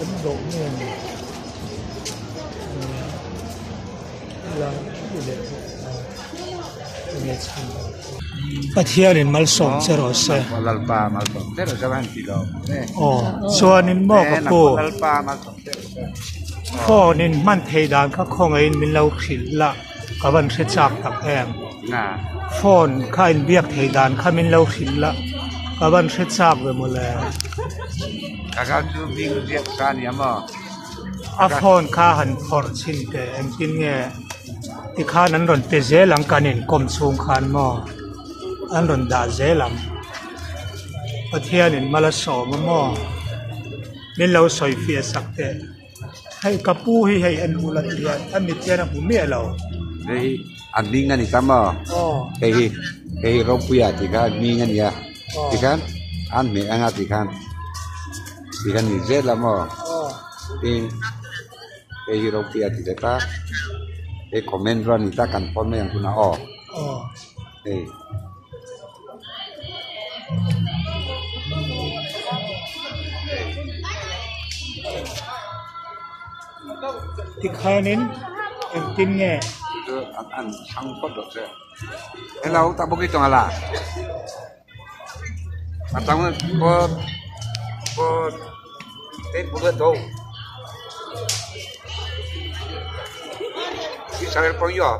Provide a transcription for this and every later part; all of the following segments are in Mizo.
An dawh nge ni helai hi leh bawk a enge chhan dan Pathianin malsawm che rawh se. Aw chuanin maw ka pu phone in hman theih dan kha khawngaihin min lo hrilh la ka van hre chak tak em phone kha in biak theih dan kha min lo hrilh la ka van hre chak ve mawle. A phone kha han phawrh chhin teh engtin nge tikhan an rawn pe zel ang kan inkawm chhung khan maw an rawn dah zel ang Pathianin mal a sawm a maw min lo sawi fiah sak teh hei ka pu hi hei en ula ti hian a mit hian a hmu miah lo. Hei hi a hming a ni ta maw hei hi hei hi Ropuia tih kha a hming a nia tikhan an hmeh anga tikhan. Ti kha ni zel a maw tin hei hi ropui a ti leh ta hei comment rual a ni ta kan phone mai ang hunah aw hei. Tikhanin engtin nge? Chu an an chhang phawt rawh se hello tak bawk i tawng a la. A tang pawt pawt te put a tho Israel pawh yo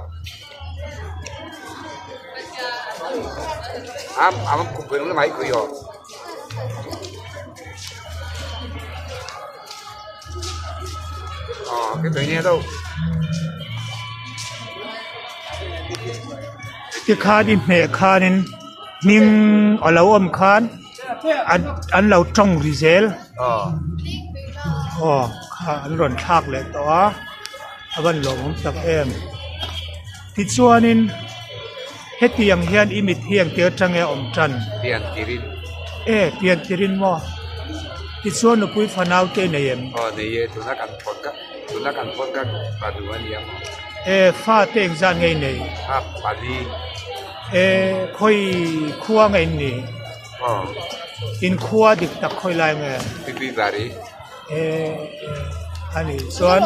am am kum pui mai ku yo ờ cái tự nhiên đâu Tikhan i hmeh khanin hming a lo awm khan an lo tawng ri zel aw kha an rawn thlak leh tawh a a van lawmawm tak em tichuanin hetiang hian i mit hi engtir atang nge a awm tan e pian tirin maw tichuan nupui fanau te i nei em? Aw nei e tuna kan phone ka tuna kan phone ka pa duh a nia maw. E fa te engzat nge i nei? A pali. E khawi khua nge in ni? Aw. In khua dik tak khawi lai nge? Pipi bari. E a ni chuan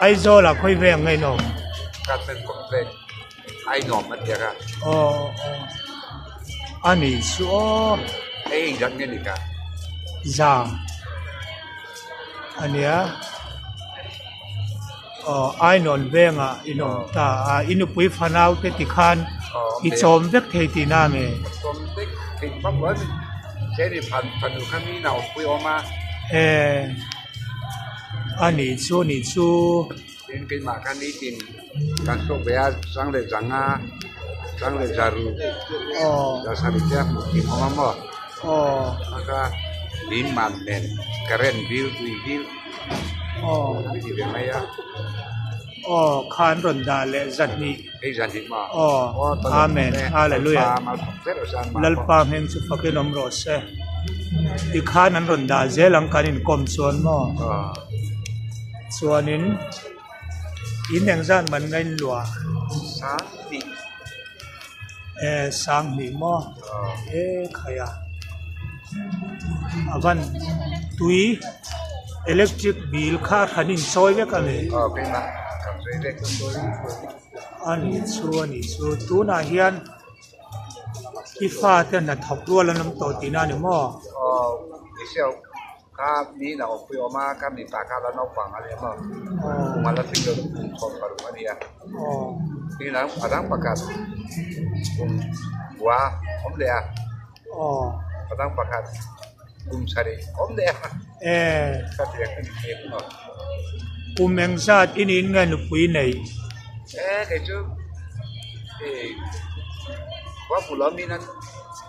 Aizawl ah khawi veng nge in awm? Government complex Ainuam a tiak a. Aw aw a ni chu aw. Hei engzat nge ni ka? Za a nia. Aw Ainawn vengah in awm ta a, i nupui fanau te ti khan i chawm vek thei tihna a mi? Chawm vek thei vak lo a ni, chen i fanu kha mi ina awmpui a awm a. E a nih chu a nih chu. Tin keimah kha nitin kan chhuak ve a, sang leh zanga, sang leh zaru, zasarih te a hmuh kim awm a maw? Aw. A kha in man nen current bill tui bill. Aw aw kha an rawn dah leh zahnih hei zahnih maw aw amen hallelujah lalpa hming chu fakin awm rawh se tikhan an rawn dah zel ang kan inkawm chuan maw chuanin in engzat man nga in luah sanghnih e sanghnih maw e khaih a a van tui electric bill kha a hran in chawi vek a ni a nih chu a nih chu tunah hian i fate hnathawk rual an awm tawh tihna a ni maw. Kha mi in a awmpui awm a, kha mipa kha a la naupang a ni a maw? Kum a la tling lo kum sawm paruk a ni a. Tin a dang pakhat kum kua awm leh a. A dang pakhat kum sarih awm leh a. Ka ti ang ka ni thei ang maw? Kum engzat i niin nge nupui nei? E kei chu khua hmu lo mi nan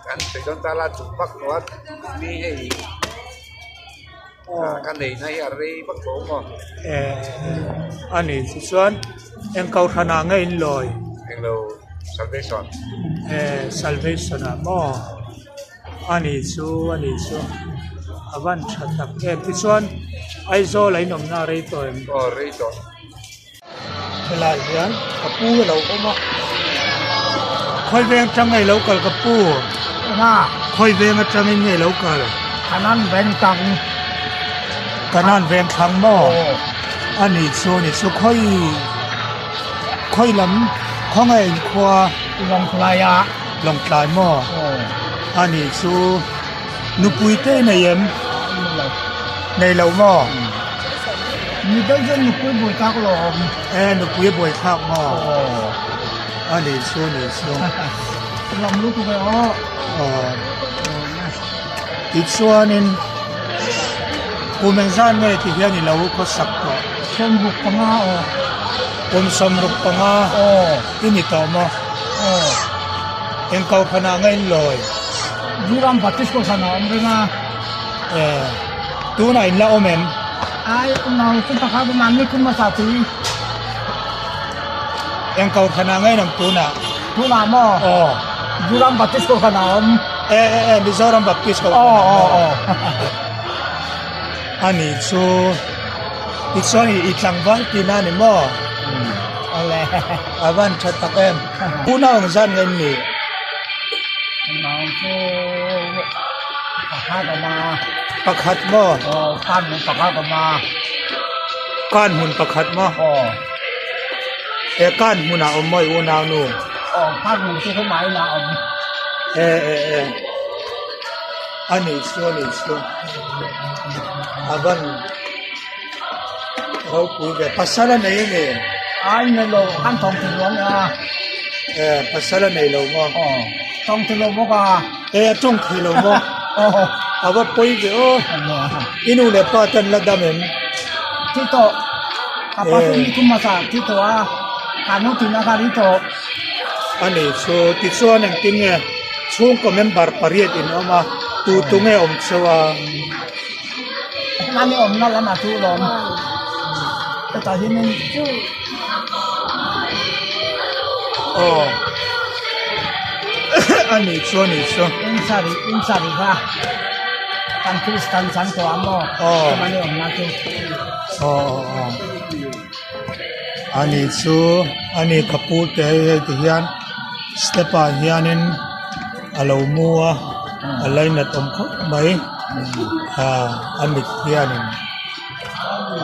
Kan sawi dawn ta la duh vak lo a mi hei ka nei na hi a rei vak lo maw. A ni chu chuan eng kohhran ah nge in lawi? Englo salvation. Salvation ah maw a ni chu a ni chu a van tha tak em tichuan Aizawl ah in awmna a rei tawh em? Aw rei tawh. Helai hian ka pu a lo awm a khawi veng atang nge ilo kal ka pu khawi veng atangin nge ilo kal Kanan veng tang. Kanan veng thlang maw? A nih chu a nih chu khawi khawi lam khawnge in khua? Lawngtlai ah. Lawngtlai maw? A nih chu nupui te i nei em? Nei lo maw? Mi deuh chuan nupui buai thlak lo awm. E nupui buai thlak maw? A nih chu a nih chu. Lam lutuk e aw. Aw. Tichuanin kum engzat nge ti hian i lo khawsak tawh? 65 aw. Kum 65 aw i ni tawh maw? Aw. Eng kohhranah nge in lawi? Zoram Baptist kohhranah awm reng a. E, tunah in la awm em? Ai, awm lo, kum pakhat awm a, ni kum hmasa tui. Eng kohhranah nge in awm tunah? Tunah maw? Aw. Zoram Baptist kohhranah awm. E e e Mizoram Baptist kohhranah maw? Aw aw aw. A nih chu tichuan i tlangval tihna a ni maw? Awle. A van tha tak em. Unau ang zat nge in nih? Unau chu pakhat awm a. Pakhat maw? Aw, kan hmun pakhat awm a. Kan hmun pakhat maw? Aw. He kan hmunah awm maw i unau nu? Aw, kan hmun chu khawmai inah awm. E e e. A nih chu a nih chu. A van ropui ve. Pasal a nei a ni? Ai nei lo, kan tawng thei lo ania. E, pasal a nei lo maw? Aw, tawng thei lo bawk a. E, a tawng thei lo maw? Aw. A va pawi ve aw. I nu leh pa ten la dam em? Thi tawh. Ka pa chu ni thum hmasa thi tawh a, ka nu tihna kha ri tawh. A ni chu, tichuan engtin nge chhungkaw member pariat in awm a, tu tu nge awm cheu a? Hmani awmna lamah chu lawm. Hetah hianin. Aw a nih chu a nih chu. Insari insari kha kan Kristan chan tawh ang maw? Aw. Hmani awmna chu. Aw aw aw a nih chu a ni ka pu te hei hei ti hian step ah hianin a lo mu a a lainat awm khawp mai ah a mit hianin.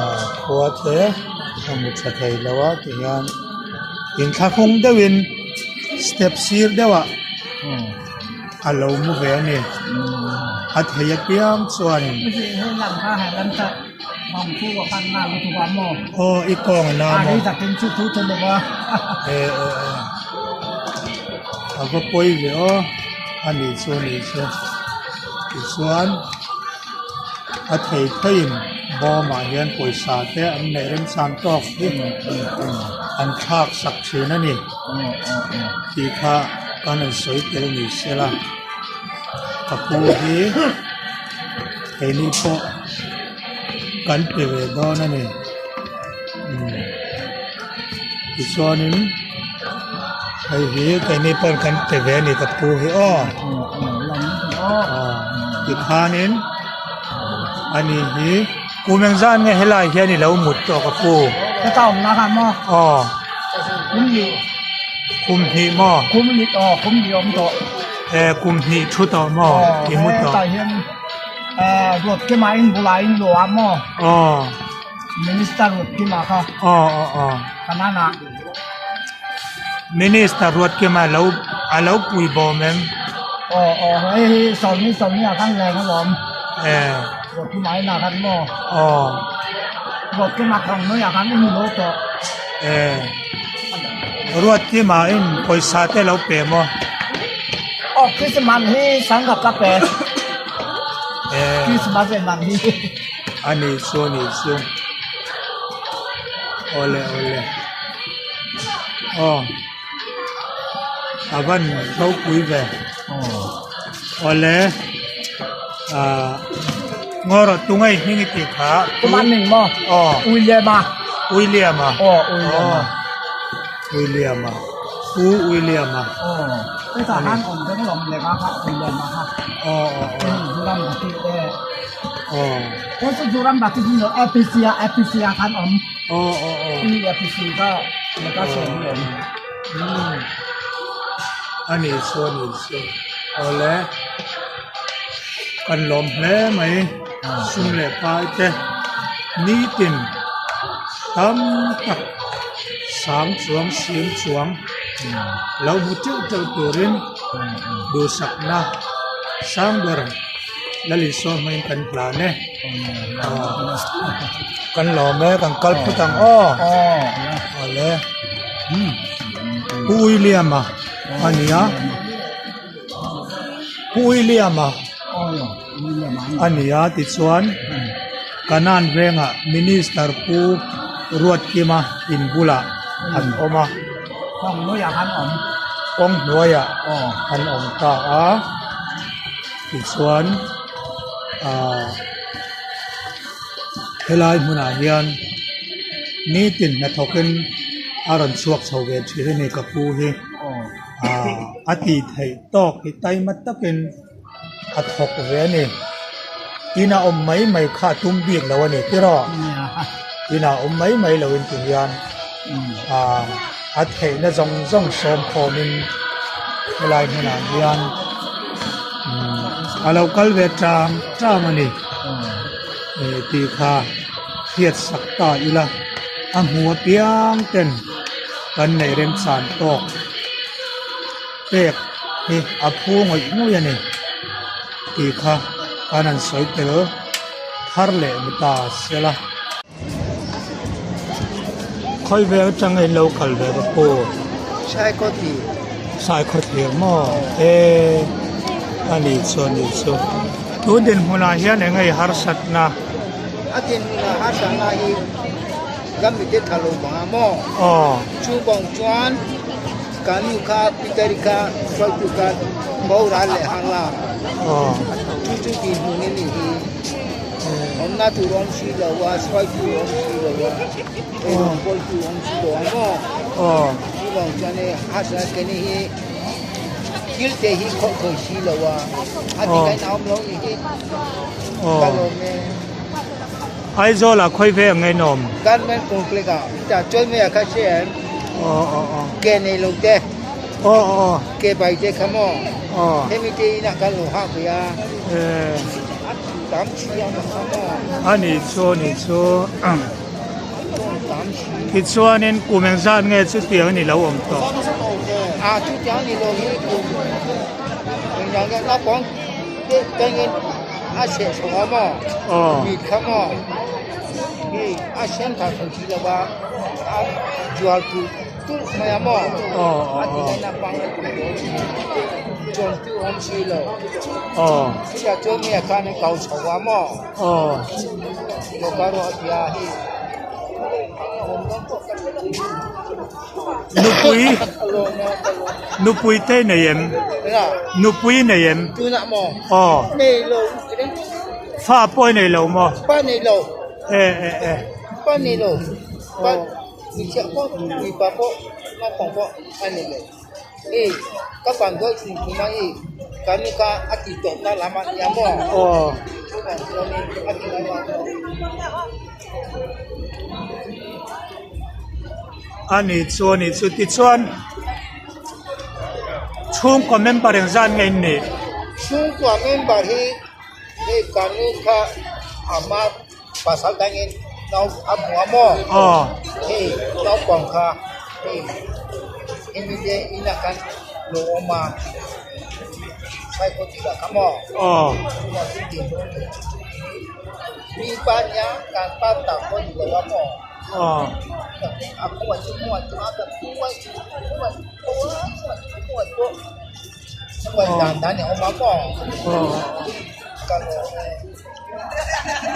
Ah khua te a hmu tha thei lo a ti hian inthlahrung deuhin step sir deuhah a lo mu ve a ni a thei apiang chuanin aw i kawng a na maw e e e a va pawi ve aw a nih chu a nih chu tichuan. A thei theiin bawmah hian pawisa te an neih remchang tawk hi an thlak sak thin a ni tih kha kan rawn sawi tel ni se la ka pu hi keini pawh kan pe ve dawn a ni umm tichuanin hei hi keini pawh kan pe ve a ni ka pu hi aw. Tikhanin ani hi kum engzat nge helai hian i lo mut tawh ka pu? Heta awmna kha maw? Aw. Kum hnih. Kum hnih maw? Kum hnih aw kum hnih awm tawh. E kum hnih thu tawh maw? Aw I mu tawh. Hetah hian ruat kima in bulah in luah maw? Aw. Minister ruat kima kha. Aw aw aw. Kanana. Minister Ruatkima lo a lo pui bawm em? Aw aw hei hi sawmi sawmi ah khan leng alawm. E. Ruatkima inah khan maw? Aw. Ruatkima thawng hnuai ah khan in lo tawh. E. Ruatkima in pawisa te lo pe maw? Aw Christmas hi sangkhat ka pe. E. Christmas en man hi. A nih chu a nih chu. Awle awle aw a van ropui ve awle ah ngaw rawh tunge i hming i tih kha Kumar Ning maw aw William a William a aw William a William a Pu William a aw hetah khan awm reng lawm lehkha kha William a kha aw aw aw Zoram ka tih e. Aw. Kei chu Zoram Baptist ni lo APC a APC ah khan awm. Aw aw aw. Pi APC kha leka sawi hi awm. Hmm. Ani chu ani chu. Awle. Kan lawm hle mai. Sum leh pai te. Nitin tam tak sang chuang sim chuang lo hmu teuh teuh turin duhsakna sang ber Lalisua hmangin kan hlan e. Kan lawm e kan kal phut ang aw. Awle Pu William-a a ni a Pu William-a a ni a tichuan Kanan vengah Minister Pu Ruatkima in bulah an awm a. Kawng hnuaiah an awm ta a. Tichuan ahh helai hmunah hian nitin hnathawkin a rawn chhuak chho ve thin a ni ka pu hi ahh a tih theih tawk hi taima takin a thawk ve a ni inah awm mai mai kha a tum bik lo a ni tiraw inah awm mai mai lo in ti hian ahh a theihna zawng zawng sawm khawmin helai hmunah hian a lo kal ve tang tang a ni eh tih kha hriat sak ta ila a hmu apiang ten kan neih remchan tawk pek hi a phu ngawih ngawih a ni tih kha kan han sawi tel thar leh ni ta sela. Khawi vel atanga in lo kal ve ka pu? Saikhawthlir. Saikhawthlir maw? E a ni chu a ni chu. Tun dinhmunah hian eng nge harsatna? A dinhmunah harsatna hi kan mite tha lo vang a maw? Aw. Chu vang chuan kan nu kha Peter-i kha hruaitu kha boral leh hang a. Aw. Chu chu dinhmun a nih hi. Awmna tur awm si lo a, hruaitu awm si lo a, eirawng pawltu awm si lo a maw? Chuvang chuan hei hasa keni hi thil te hi khawih khawih si lo a, a ti kain a awm lo ni hi ka lawm e. Aizawl ah khawi ve ang nge nawm? Government complex ah chutah chawi mai ah kha hria em? Ke nei lo te, ke bai te kha maw? Hemi te inah khan lo hak ve a. A nih chu a nih chu tichuanin kum engzat nge chutiang a ni lo awm tawh. Aw. Nupui nupui te nei em nupui nei em aw fa pawh i nei lo maw e e e. Hmeichhia pawh mipa pawh naupang pawh a ni lo hei ka van dawi chhun chhun a hei ka nu kha a tih tawp na lam a nia maw chuvang chuanin a ti na lam a ni chu a ni chu tichuan chhungkaw member engzat nge in nih chhungkua member hi hei ka nu kha a hma. Pasal dangin nau a hmu a maw? Hei naupang kha hei hemi te inah khan lo awm a Saikhaw tih ah kha maw? Chuvang chu tih dawn ni. Mi pa nia kan pa tak pawh ni lo a maw? A khawngaih chu khawngaih chu a ka khawngaih khawngaih khawngaih pawh khawngaih dan dan a awm a maw? Ka lawm e.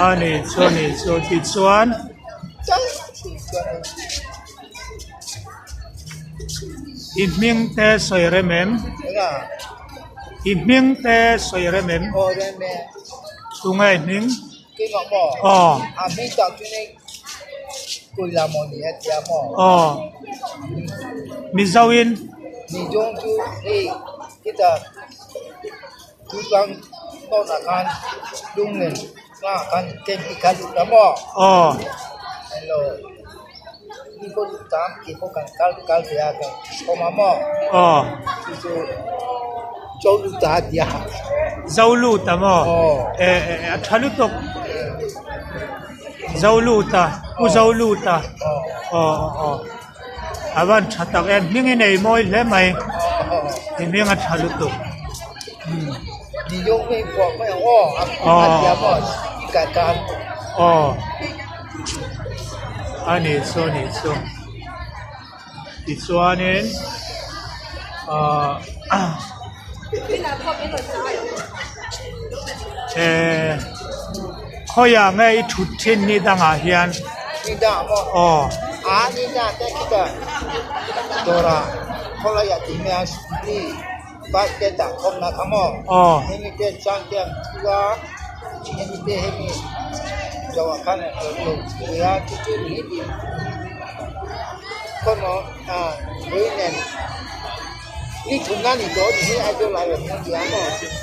A ni chu a ni chu tichuan i hming te sawi rem em i hming te sawi rem em tunge i hming aw aw mizo in. Tuitang tawnah khan lunglen hmaah khan camp hi kha lut la maw? Aw. Hello. Mi pawh lut tam kei pawh kan kal kal ve a kan sawm a maw? Aw. Chu chu Zoluta a tia. Zoluta maw? Aw. E e a tha lutuk. Zoluta Pu Zoluta aw aw a van tha tak em hming i nei mawi hle mai i hming a tha lutuk aw a nih chu a nih chu tichuanin ahh eh khawiah nge i thut thin ni dangah hian aw.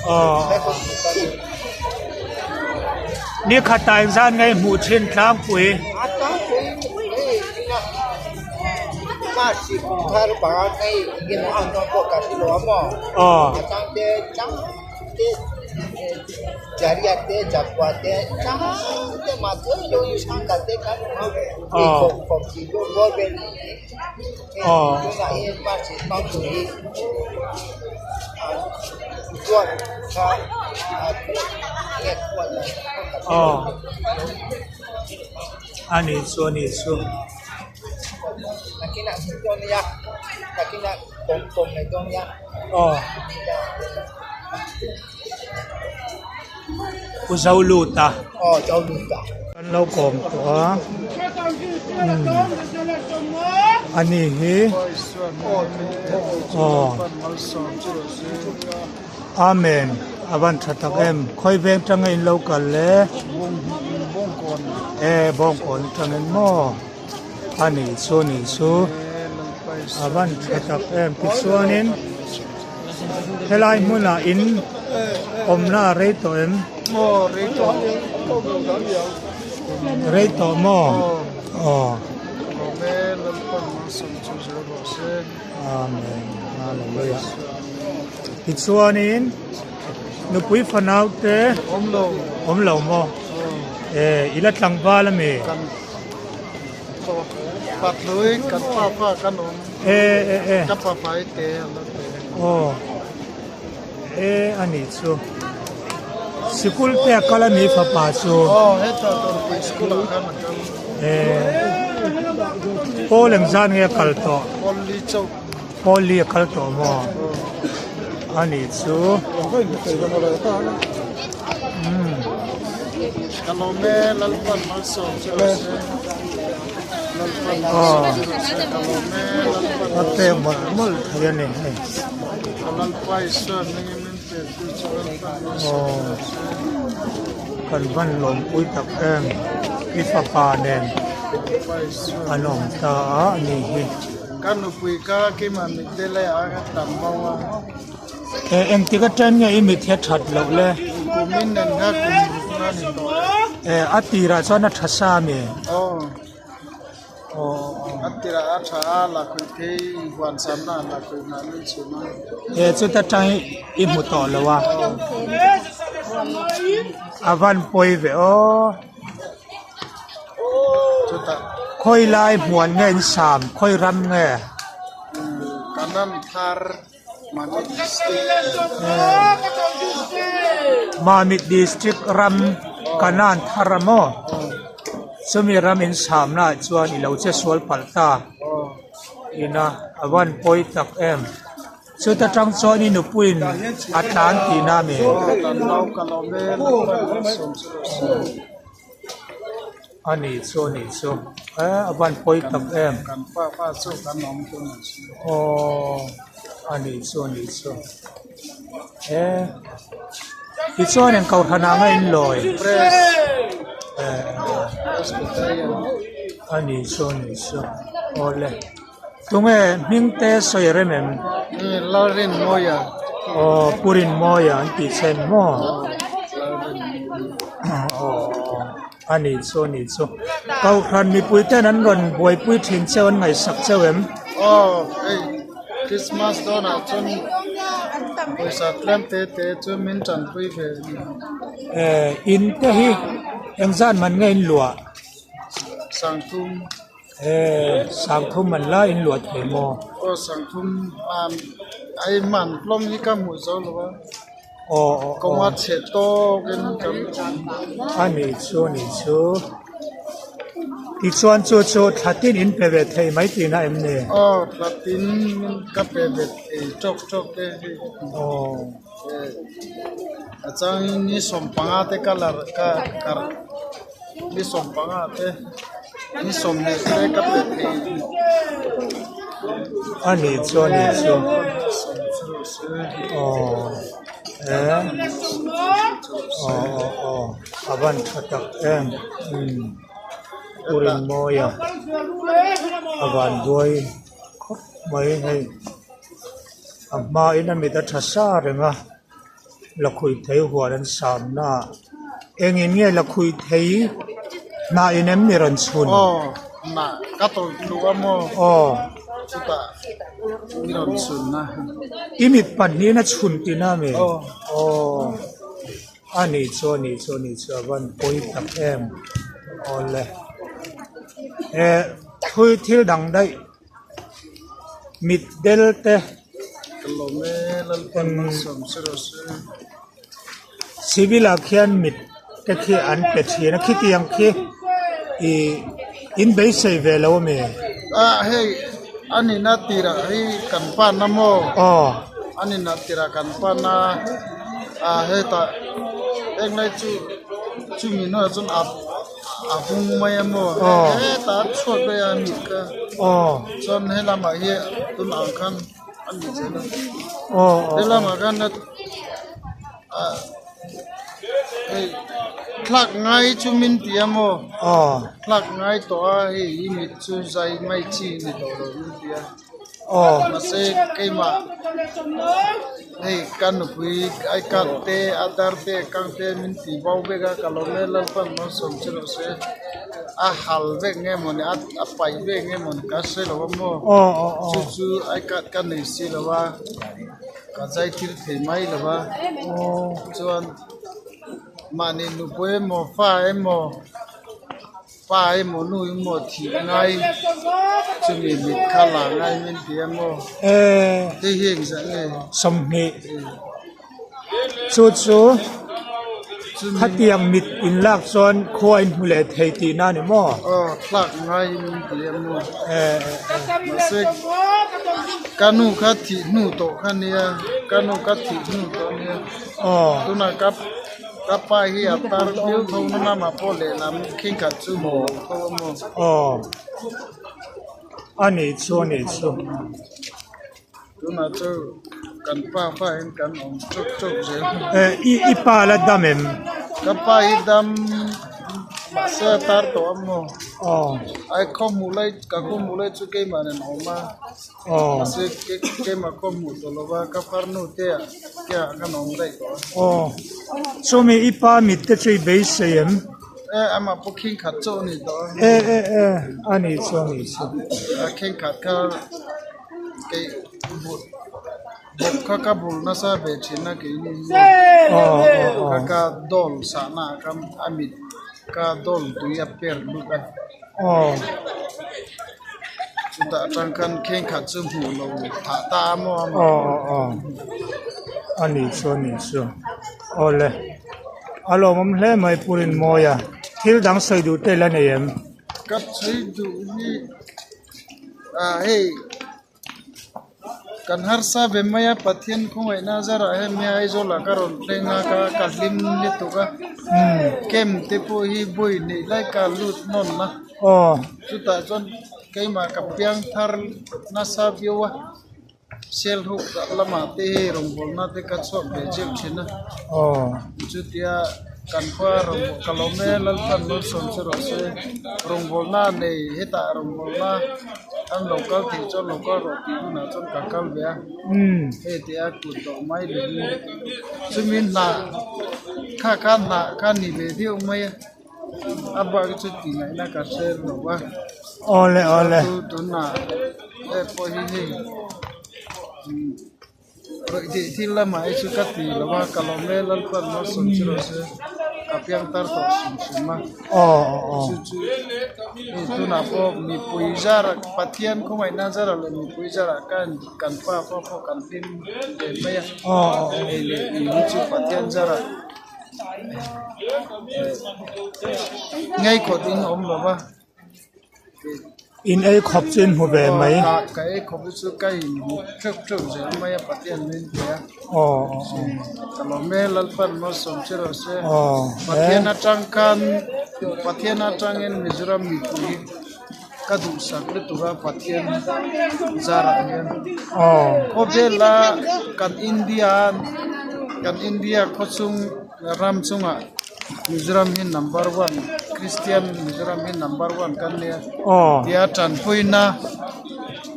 Aw. Ni khatah engzat nge i hmuh thin tlangpui? Aw. Aw. Aw. Aw. A nih chu a nih chu. Aw. Pu Zoluta. Kan lo kawm tawh a a ni hi aw Amen a van tha tak em khawi veng tanga in lo kal le e bawngkawn atangin maw a nih chu a nih chu a van tha tak em tichuanin. Helai hmunah in awmna a rei tawh em? Rei tawh maw? Aw. Amen. Hallelujah. Tichuanin nupui fanau te awm lo maw? Eh, i la tlangval ami? Pathlui kan pa pa kan awm. E e e. Ka pa pai te a lo te. Aw. E a nih chu. Sikul te a kal a mi fapa chu. Aw heta Dawrpui school ah khan a kal. E. Pawl engzat nge a kal tawh? Pawl li chauh. Pawl li a kal tawh maw? A nih chu. Umm. Ka lawm e Lalpan malsawm che rawh se. Lalpan malsawm che rawh se. Ka lawm e Lalpan A pek mawlh mawlh thei a ni hei. Ka Lalpa Isua hmingin min pe tu chu Lalpan malsawm che rawh se. Kan van lawmpui tak em i fapa nen an awm ta a a ni hi. Ka nupui ka keimah mitte laiah ka tam bo a. Eh engtik atang nge i mit hi a that loh le? Kum in nen kha kum ruk na ni tawh e. Eh a tirah chuan a tha sa mi? Aw. Aw. A tirah a tha a lakhuih phei huan samna ah lakhuih hnah min chhun a. Eh chuta tang i hmu tawh lo a. A van pawi ve aw. Chutah. Khawi lai hmuan nge in sam? Khawi ram nge? Kanan thar Mamit District. Mamit District ram Kanan thar a maw? Chumi ram in samna ah chuan i lo che sual palh ta. Ina a van pawi tak em. Chuta tang chuan i nupuiin a tlan tihna a mi? A nih chu a nih chu eh a van pawi tak em aw a nih chu a nih chu eh tichuan eng kohhran ah nge in lawi eh a nih chu a nih chu awle. Tunge hming te sawi a rem em? Lalrinmawia. Aw Pu Rinmawia an tih che ni maw? Aw a nih chu a nih chu. Kohhran mipui ten an rawn buaipui thin cheu an ngaihsak cheu em? Aw hei Christmas dawnah chuan pawisa tlem te te chu min tanpui ve a ni. Eh in te hi engzat man nge in luah? Sangthum. E sangthum man lai in luah thei maw? Aw sangthum man ai man hlawm hi ka hmuh zo lo a. Aw aw aw. Kawnga chhe tawk in kan awm. A nih chu a nih chu. Tichuan chu chu thla tin in pe ve thei mai tihna em ni? Aw thla tin ka pe ve thei tawk tawk te hi. Aw. A changin ni sawmpanga te ka la ka kar ni sawmpanga te ni sawmhnih te ka pe thei. A nih chu a nih chu. Aw e aw aw aw a van tha tak em umm Pu Rinmawia a van duai khawp mai hei. A hmain a mit a tha sa reng a lakhuih thei huan an sam na ah engin nge lakhuih thei hnah in em ni rawn chhun? Aw hnah ka tawlh tluh a maw? Aw chutah i rawn chhun na. I mit pahnihin a chhun tihna a mi? Aw aw a nih chu a nih chu a nih chu a van pawi tak em awle eh thui thil dang daih. Mit del te civil ah khian mit te khi an pe thin a khitiang khi ih in beisei ve lo a mi? Ah hei a nihna tirah hi kan pan a maw? Aw. A nihna tirah kan pan a ah hetah englai chu chumi hnuaiah chuan a. A hung mai a maw hetah a chhuat daih a mit kha chuan helamah hi tun ang khan a ni zel a helamah khan ah hei thlak ngai chu min ti a maw thlak ngai tawh a hei i mit chu zai mai chi ni tawh lo min ti a. Mahse keimah hei ka nupui ai card te aadhar te account te min tih bo vek a ka lo mel lalpan malsawm che rawh se a hal vek nge mawni a paih vek nge mawni ka hre lo a maw chu chu ai card ka nei si lo a ka zai thil thei mai lo a chuan mahni nupui emaw fa emaw. Pa emaw nu emaw thih ngai chumi mit kha la ngai min ti a maw? Hei hi engzah nge? 20 Chu chu khatiang mit in lak chuan khua in hmu leh thei tihna a ni maw? Aw thlak ngai min ti a maw? Mahse ka nu kha thih hnu tawh kha nia ka nu kha thih hnu tawh a nia tunah ka. Ka pa hi a tar viau tho na lamah pawh lehlam khingkhat chu hmuh loh tho a maw? Aw, a nih chu a nih chu. Tunah chu kan pa pa in kan awm chawk chawk zel. Eh, i i pa la dam em? Ka pa hi dam mahse a tar tawh a maw? Aw. Ai khaw hmuh lai ka khaw hmuh lai chu keimah nen a awm a. Aw. Mahse keimah khaw hmuh tawh lo va ka farnu te ah. Aw, chumi i pa mit te chu i beisei em? E, amah pawh khingkhat chauh a ni tawh a. E, e, e, a nih chu, a nih chu. A khingkhat kha kei bul bawk kha ka bul nasa ve thin a keini hi. Aw, aw, aw. Ka ka dawl sahna ah kha a mit ka dawl tui a per lut a. Aw. Chutah atang khan khengkhat chu hmuh lo thah ta a maw amah. Aw aw aw a nih chu a nih chu awle a lawmawm hle mai Pu Rinmawia thil dang sawi duh te la nei em? Ka sawi duh hi ah hei. Kan harsa ve mai a, Pathian khawngaihna zarah hemi Aizawl ah ka rawn thleng a, ka ka hlim lutuk a, camp te pawh hi vawi hnih lai ka lut nawn a, chutah chuan keimah ka piang thar nasa viau a, Sialhuk lamah te hei rawngbawlna te ka chhuak ve zeuh thin a, chutia kan khua rawngbawlna ka lawm e Lalpan malsawm chu rawh se, rawngbawlna nei hetah rawngbawlna. An lo kal theih chuan lo kal rawh tih hunah chuan ka kal ve a, hei te a kut tawh mai lo hi chumi hnah kha kha hnah kha ni ve deuh mai a, a bak chu tih ngaihna ka hre lo va, chu tunah hei pawh hi hei. Ruih theih thil lamah hi chu ka ti lo a, ka lawm e Lalpan malsawm che rawh se. ka piang tar tawh hrim hrim a chu chu hei tunah pawh mipui zar Pathian khawngaihna zarah leh mipui zarah kan kan pa pawh pawh kan hlim ve mai a hei leh in hi chu Pathian zarah ngei khawt in awm lo va. In ei khawp chu in hmu ve mai. Aw ka ei khawp chu ka in hmu theuh theuh zel mai a Pathian min pe a. Aw Ka lawm e Lalpan malsawm che rawh se. Aw Pathian atang khan Pathian atangin Mizoram mipui ka duhsak lutuk a Pathian zarah hian. Aw Khawvela kan India kan India khawchhung ram chungah Mizoram hi number one Christian Mizoram hi number one kan nia tia tanpuina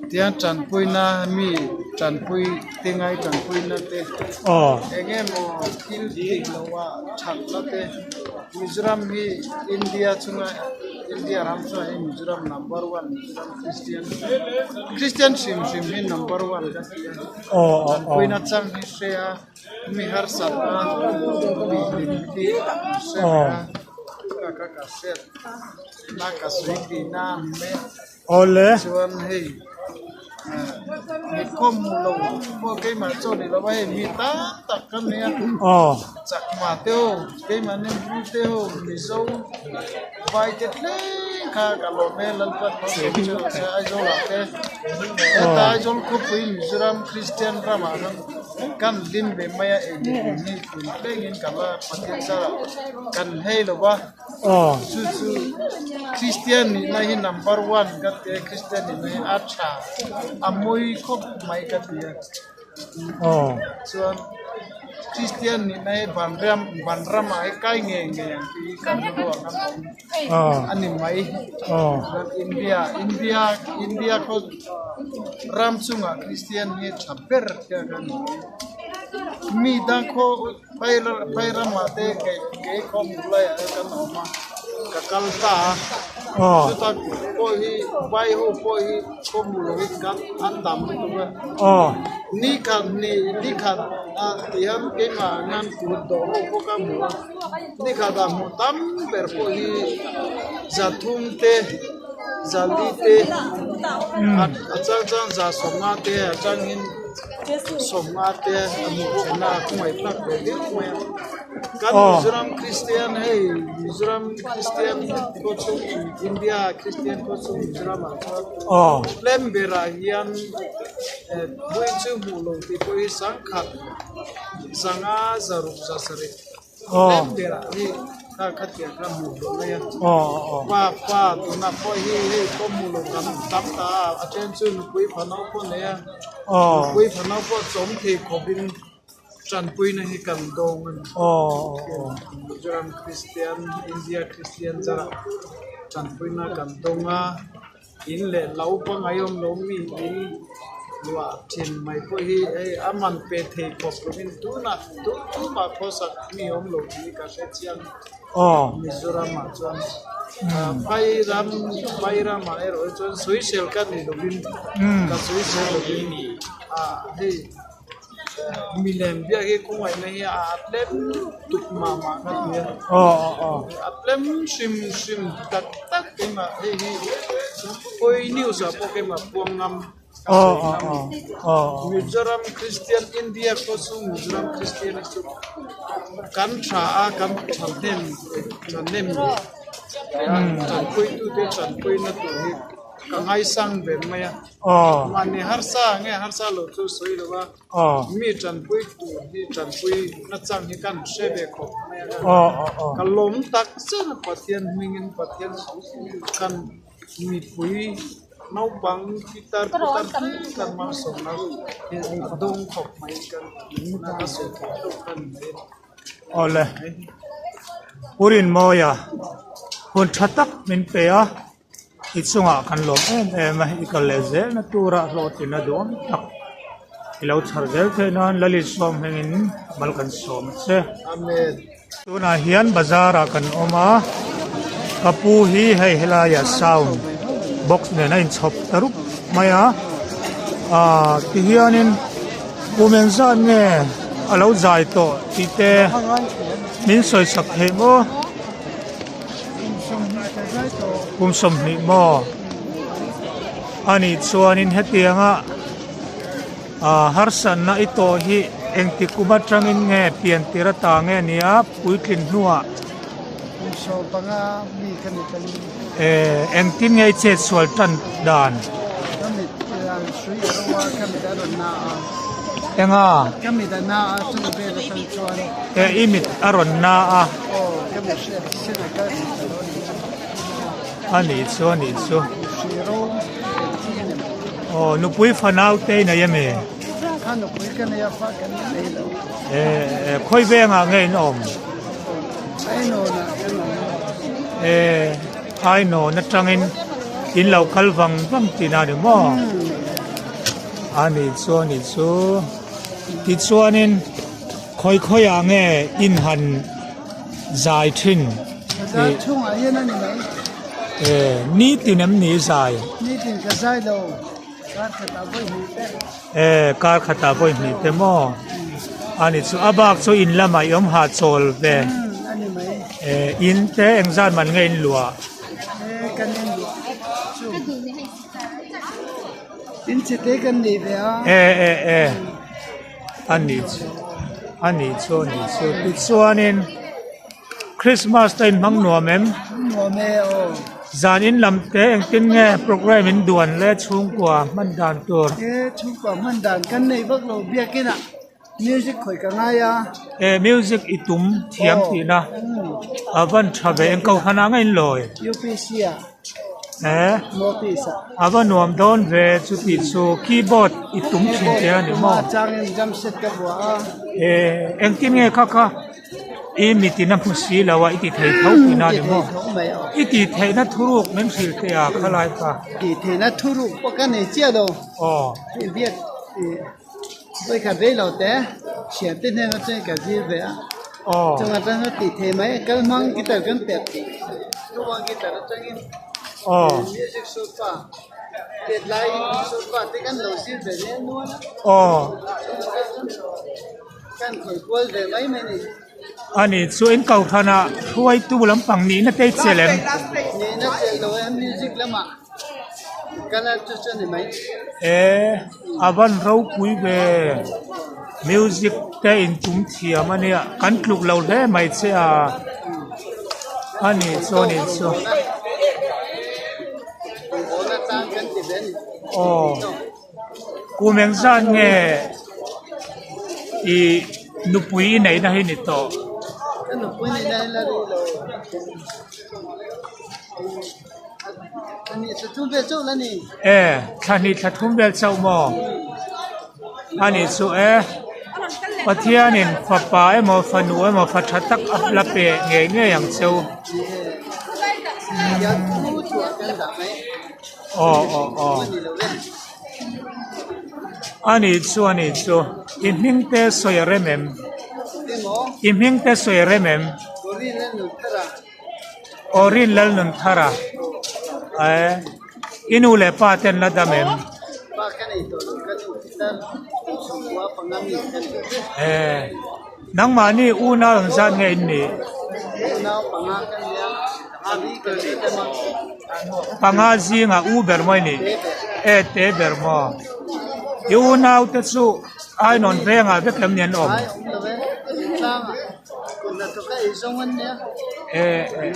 tia tanpuina mi tanpui te ngai tanpuina te eng emaw thil theih loh ah thatna te Mizoram hi India chunga India ram chungah hian Mizoram number one Mizoram Christian Christian hrim hrim hi number one kan ti a tanpuina chang hi hria. Mi harsat a mi hlim hi an hre ve a ka ka ka hriat na ka sawi tih na an mai a chuan hei mi khawm hmu lo pawh keimah chaw ni lo a hei mi tam tak ka nia chakma te ho keimahni bru te ho mizo vai te thleng kha ka lawm e Lalpan malsawm che rawh se Aizawl ah te heta Aizawl khawpui Mizoram Kristian ramah khan. Kan hlim ve mai a ei leh in hi tun thlengin ka la Pathian zarah kan hei lo va chu chu Kristian nihna hi number one ka ti a Kristian nihna hi a tha a mawi khawp mai ka ti a chuan Kristian nihna hi vanram vanramah hi kai ngei ngei ang tih hi kan ruang a awm a ni mai chuan India India India khaw ram chungah Kristian hi tha ber te a kan ni. Mi dang khaw phai ramah te kei khaw hmuh laiah te kan awm a, ka kal ta a. Chuta pawh hi vai ho pawh hi khaw hmuh loh hi kan an tam lutuk a. Ni khat ni ni khat a tihian keimah hian kut dawh ho pawh ka hmu a, ni khat ah hmuh tam ber pawh hi zathum te. Zali te a chang chang za sawmnga te a changin sawmnga te a hmuh theihna a khawngaih tlak ve viau mai a kan Mizoram Kristian hei Mizoram Kristian khaw chhung India Kristian khaw chhung Mizoram ah chuan tlem berah hian vui chu hmuh lo tih pawh hi sangkhat zanga zaruk za sarih. Tlem berah hi kha khatiang kha hmuh hlawh mai a pa pa tunah pawh hi hei pawh hmuh loh tam tam ta a a then chu nupui fanau pawh nei a nupui fanau pawh chawm thei khawpin tanpuina hi kan dawng a ni Mizoram Kristian India Kristian zarah tanpuina kan dawng a. In leh lo pangai awm lo mi in luah thin mai pawh hi hei a man pe thei khawp lovin tunah tun tumah khawsak mi awm lo tih hi ka hre chiang Mizoram ah chuan phai ram phai ramah erawh hi chuan sawisel ka ni lovin ka sawisel lovin ah hei. Milem biak hi khawngaihna hi a tlem tuk mah mah ka ti a a tlem hrim hrim tak tak keimah hei hi khawi news ah pawh keimah puang ngam ka sawi ngam Mizoram Kristian India khaw chu Mizoram Kristian hi chu kan tha a kan thahnem thahnem tanpuitute tanpuina tur hi ka ngaisang ve mai a. Mahni harsa nge harsa lo chu sawi lo a, mi tanpui tur hi tanpui nachang hi kan hre ve khawp mai a, ka lawm tak zet a Pathian hmingin Pathian kan mipui naupang pitar putar thleng kan malsawmna hi a dawng khawp mai kan tihna a sawi theih loh kha ni mai a ni. Awle, Purinmawia hun tha tak min pe a. I chungah kan lawm em em a, i kal leh zelna tura hlawhtlin a duhawm tak. I lo chhar zel theih nan Lalisawm hmingin mal kan sawm a che. Amen. Tunah hian bazar ah kan awm a, ka pu hi hei helaiah sound box nen a inchhawp ta rup mai a, ah tihianin kum engzat nge a lo zai tawh tih te min sawi sak thei maw? Kum sawmhnih maw? Anih chuanin hetianga ah harsatna i tawh hi engti kum atangin nge pian tir ata nge nia puitlin hnuah Eh engtin nge i chet sual tan dan? Enga? Eh i mit a rawn na a. A nih chu a nih chu. Aw nupui fanau te i nei a mi? Eh khawi vengah nge in awm? Eh Ainawn atangin in lo kal vang vang tihna a ni maw? A nih chu a nih chu. Tichuanin khawi khawiah nge in han zai thin? Eh nitin em ni zai? Nitin ka zai lo. Kar khatah vawi hnih te. Eh kar khatah vawi hnih te maw? A ni chu a bak chu in lamah i awm hahchawl ve. A ni mai. Eh in te engzat man nge in luah? Eh kan in luah chu in chi te kan nei ve a. Eh eh eh a ni chu a ni chu a ni chu tichuanin. Christmas te in hmang nuam em? Nuam e aw. Zan in lam te engtin nge program in duan le chhungkua hman dan tur? E chhungkua hman dan kan nei vak lo biakin ah music khawi ka ngai a. E music i tum thiam tihna a van tha ve eng ko hana nga in lawi? UPC ah. E North East ah. A va nuam dawn ve chuti chu keyboard i tum thin te a ni maw? Keyboard changin drum set ka vuah a. E engtin nge kha kha? I mitin a hmu si lo a, i ti thei tho tihna a ni maw? I ti theihna thuruk min hrilh teh a khalai kha. Ti theihna thuruk pawh ka nei chiah lo. Aw. Hei biak i vawikhat rei lo te hriat te hnena chuan ka zir ve a. Aw. Chungah chuan ka ti thei mai, kal hmang guitar kan pet chuvang guitar atangin Aw. Music sofa pet lai sofa te kan lo zir ve nen nual a. Aw. Kan khawi kual ve mai mai ni. A ni chu in kohhranah hruaitu lampang nihna te i chelh em? Nihna chelh lo e, music lamah kal a chu chu a ni mai. E, a van ropui ve, music te in tum thiam a nia, kan tluk lo hle mai che a, a ni chu a ni chu. Aw. Kum engzat nge i nupui i neihna hi ni tawh? Ka nupui neihna hi la rih lo. Thla hnih thla thum vel chauh la ni. E, thla hnih thla thum vel chauh maw? A nih chu e, Pathianin fapa emaw fanu emaw fa tha tak a la pe ngei ngei ang cheu. Aw aw aw A nih chu a nih chu i hming te sawi a rem em? I hming te sawi a rem em? Aw Rin Lalnunthara eh i nu leh pa te an la dam em? Eh nangmahni unau engzat nge in nih? Panga zingah u ber maw i nih? E te ber maw? I unau te chu Ainawn vengah vek em ni an awm? E e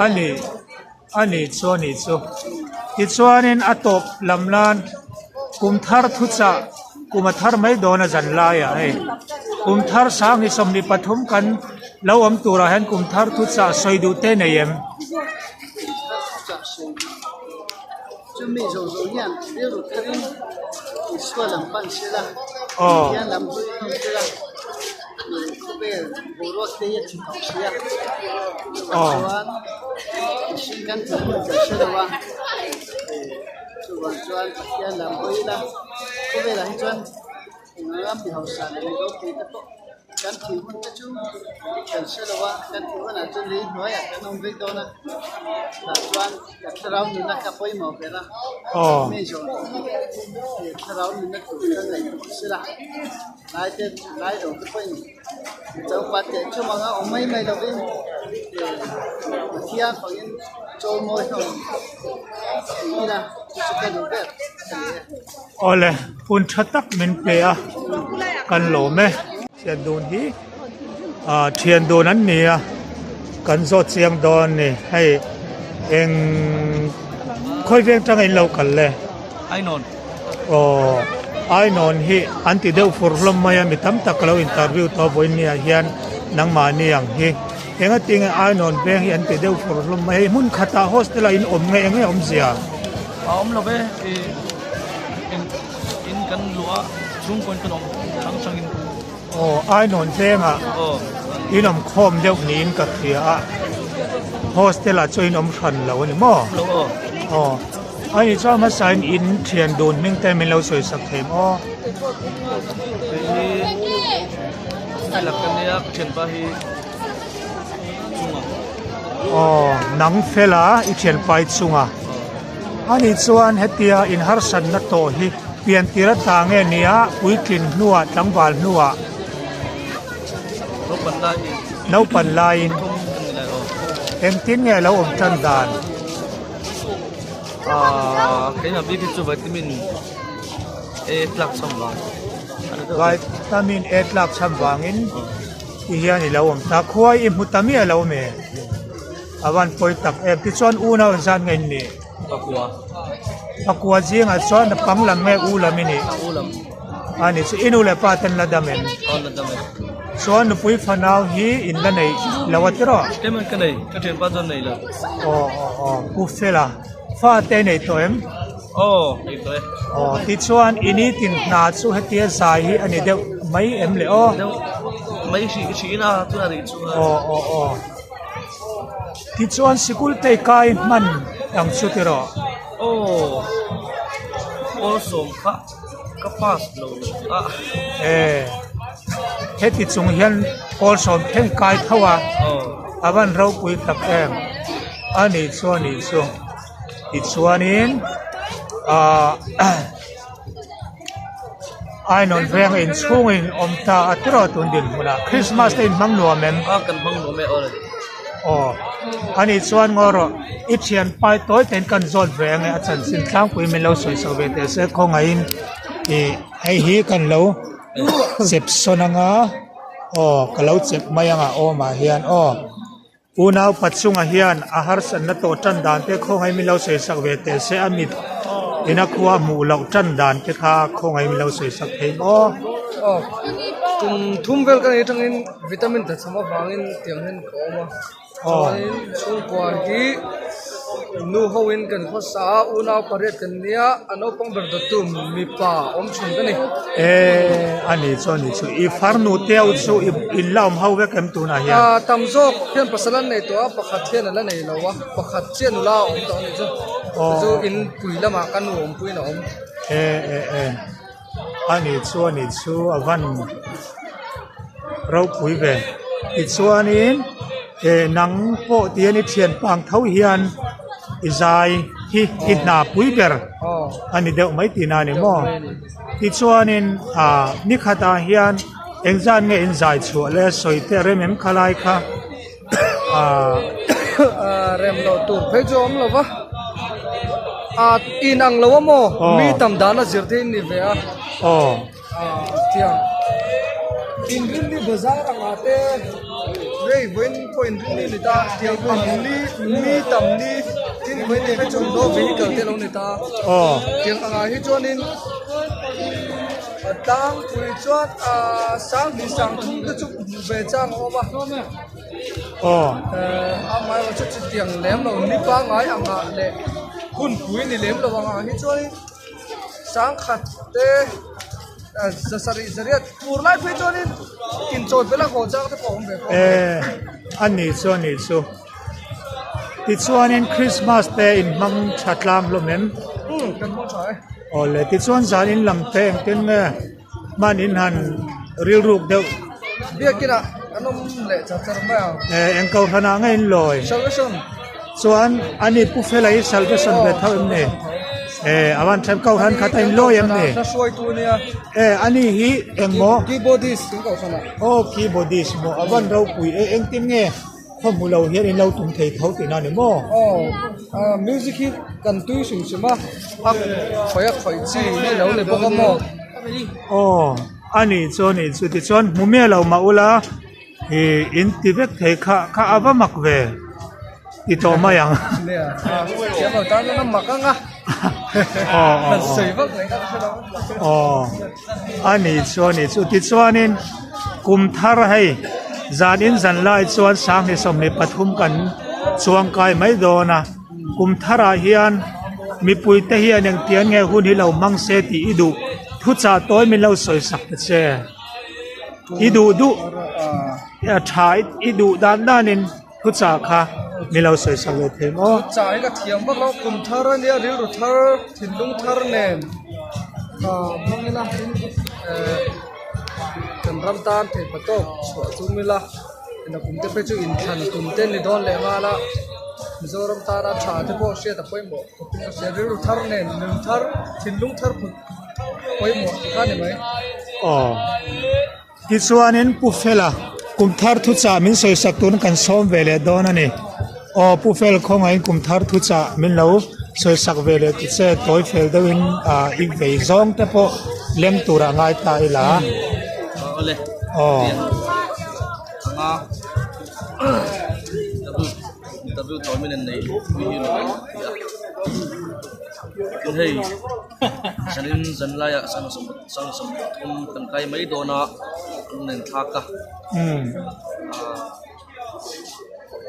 a ni a ni chu a ni chu tichuanin a tawp lam lan kum thar thuchah kum a thar mai dawn a zan laiah hei kum thar sang hi 23 kan lo awm turah hian kum thar thuchah sawi duh te nei em? Chumi zawh zawh hian rilru tharin Isua lam pan sela, Aw. Pathian lam hawi hlawm sela, khawvel boruak te hi a chi tawh si a. Chuvang Aw. chuan mihring kan tih hun kan hre lo a, chuvang chuan Pathian lam hawi ila, khawvelah hi chuan eng anga mi hausa leh mi ropui te pawh. Kan thih hun te chu kan hre lo a, kan thih hunah chuan lei hnuaiah kan awm vek dawn a, tah chuan kan thlarau nunna kha pawimawh ber a, mi zawng hi thlarau nunna tur kha ngaihtuah sela, lai te lai lo te pawhin chaupa teh thum anga awm mai mai lovin Pathian fangin chawimawi hlawm ti ila chu chu ka duh ber a ni e. Awle, hun tha tak min pe a, kan lawm e. Thian dun hi ah thian dun an ni a, kan zawt chiang dawn a ni. Hei eng khawi veng tanga in lo kal le? Ainawn. Aw, Ainawn hi an ti deuh fur hlawm mai a, mi tam tak ka lo interview tawh vawiin nia hian nangmahni ang hi. Engatinge Ainawn veng hi an ti deuh fur hlawm mai, hei hmun khatah hostel ah in awm nge enge awmzia? A awm lo ve, ih in in kan luh a chhungkaw in kan awm hrang hrang in. Aw, Ainawn vengah in awm khawm deuh niin ka hria a, hostel ah chuan in awm hran lo a ni maw? Lo aw. Aw, a nih chuan hmasa in in thian dun hming te min lo sawi sak thei maw? Hei hi Fela ka nia ka thianpa hi chunga. Aw, nang Fela i thianpa i chunga. A nih chuan hetia in harsatna tawh hi pian tir ata nge nia puitlin hnuah tlangval hnuah naupan laiin engtin nge lo awm tan dan? Aaa keimah bik hi chu vitamin A tlak cham vang Vitamin A tlak cham vangin ti hian i lo awm ta khuai i hmu ta miah lo me. A van pawi tak em tichuan unau in zat nge in nih? Pakua. Pakua zingah chuan a pang lam nge u lam i nih? A u lam. A ni chu i nu leh pa ten la dam em? Aw la dam e. Chuan nupui fanau hi in la nei lo a tiraw? Keimah ka nei, ka thianpa chuan nei lo. Aw aw aw Pu Fela, fa te nei tawh em? Aw nei tawh e. Aw tichuan i nitin hna chu hetia zai hi a ni deuh mai em le aw? Deuh mai hrih hrih in a tunah rih chu a. Aw aw aw. Tichuan sikul te kai hman ang chu tiraw? Aw, pawl sawm kha ka pass lo a. E, heti chung hian pawl sawm thleng kai tho a, a van ropui tak em. A nih chu a nih chu. Tichuanin ah. Ainawn veng inchhung in awm ta a tiraw tun dinhmunah Christmas te in hmang nuam em? A kan hmang nuam e aw le. Aw ani chuan ngaw rawh i thian pai tawi tein kan zawt ve ange a chanchin tlangpui min lo sawi chho ve teh se khawngaihin ih hei hi kan lo chep sawn anga aw ka lo chep mai anga awmah hian aw. Unau Pachunga hian a harsatna tawh tan dan te khawngaih min lo sawi sak ve teh se, a mit ina khua hmuh loh tan dan te kha khawngaih min lo sawi sak thei maw? Aw, kum thum vel ka nei atangin vitamin tla chham avangin tiang hian ka awm a, chuanin chhungkua hi nu hoin kan khawsa a, unau pariat kan nia, a naupang ber dawttu mipa awm chhun ka ni. E, a ni chu a ni chu, i farnu te ho chu i la awm ho vek em tunah hian? A tam zawk hian pasal an nei tawh a, pakhat hian a la nei lo a, pakhat chiah nula a awm tawh a ni chu, chu in pui lamah ka nu awmpuiin a awm. E e e, a ni chu a ni chu a van ropui ve, tichuanin e nang pawh tihian i thian pang tho hian i zai hi i hna pui ber a ni deuh mai tihna a ni maw? Tichuanin ah ni khatah hian engzat nge in zai chhuah le sawi te a rem em kha lai kha ah. Rem loh tur phei chu a awm lo va, ah in ang lo a maw mi tam dan a zir te in ni ve a. Ah tiang inrinni bazar angah te rei vawiin pawh inrinni ni ta tiang ang ni mi tam ni tin vawiin ni phei chuan no vehicle te lo ni ta tiang angah hi chuanin a tlangpui chuan ah sanghnih sang thum te chu hmuh ve chang a awm a amaherawhchu chu chutiang lem lo ni pangngai angah leh hunpui ni lem lo angah hi chuanin. Sangkhat te za sarih zariat tur lai phei chuanin inchawi bela haw chang te pawh a awm ve bawk a. Eh a ni chu a ni chu tichuanin Christmas te in hmang tha tlang hlawm em? Umm kan hmang tha e. Awle tichuan zan in lam te engtin nge hman in han rilruk deuh. Biakinah an awm leh char char mai ang. Eh eng kohhran ah nge in lawi? Salvation. Chuan ani Pu Fela hi Salvation ve tho em ni? Eh a van then kohhran khat a in lawi em ni? Hla hruaitu ania. Eh ani hi engmaw? Keyboardist kan kohhran ah. Aw keyboardist maw a van ropui e engtin nge khaw hmu lo hian in lo tum thei tho tihna ni maw? Aw music hi kan tui hrim hrim a, a khawih a khawih chi hi lo ni bawk a maw? Aw ani chu ani chu tichuan hmu miah lo mah ula ih in ti vek thei kha kha a va mak ve ti tawh mai ang. Nia thiam lo tan chuan a mak ang a Aw han sawi vak mai kha ka hre lo. Aw ani chu ani chu tichuanin kum thar hei zan in zan lai chuan sanghnih 23 kan chuang kai mai dawn a kum tharah hian mipui te hian engtiang nge hun hi lo hmang se tih i duh thuchah tawi min lo sawi sak ta che i duh duh a tha i duh dan danin thuchah kha min lo sawi sak leh thei maw. Thuchah hi ka thiam vak lo kum thar ania rilru thar thinlung thar nen ah hmang ila eh kan ram tan theih patawk chhuah tum ila. Ina kum te phei chu inthlan kum te ni dawn leh nghal a Mizoram tana tha te pawh hriat a pawimawh khawpin ka hria rilru thar nen nun thar thinlung thar phut pawimawh tih kha a ni mai. Aw tichuanin Pu Fela kum thar thuchah min sawisak turin kan sawm ve leh dawn a ni. Aw Pu Fel khawngaihin kum thar thuchah min lo sawisak ve leh ti che tawi fel deuhin ah i vei zawng te pawh leng turah ngai ta ila. Awle. Aw. Anga interview tawi min an nei mi hi lo ti a. Tin hei zanin zan laiah sang sang 33 kan kai mai dawn a an rawn thlak a. Umm.